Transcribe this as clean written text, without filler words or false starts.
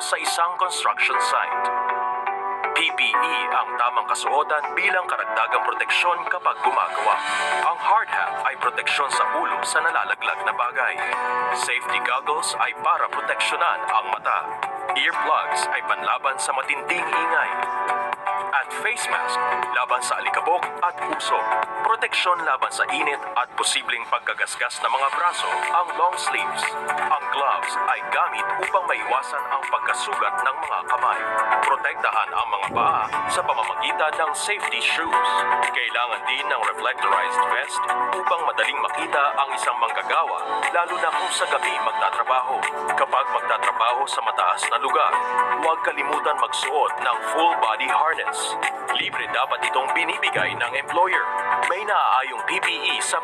sa isang construction site. PPE ang tamang kasuotan bilang karagdagang proteksyon kapag gumagawa. Ang hard hat ay proteksyon sa ulo sa nalalaglag na bagay. Safety goggles ay para proteksyonan ang mata. Earplugs ay panlaban sa matinding ingay. At face mask laban sa alikabok at usok. Proteksyon laban sa init at posibleng pagkagasgas ng mga braso ang long sleeves. Ang gloves ay gamit upang maiwasan ang pagkasugat ng mga kamay. Protektahan ang mga paa sa pamamagitan ng safety shoes. Kailangan din ng reflectorized vest upang madaling makita ang isang manggagawa, lalo na kung sa gabi magtatrabaho. Kapag magtatrabaho sa mataas na lugar, huwag kalimutan magsuot ng full body harness. Libre dapat itong binibigay ng employer. May naaayong PPE sa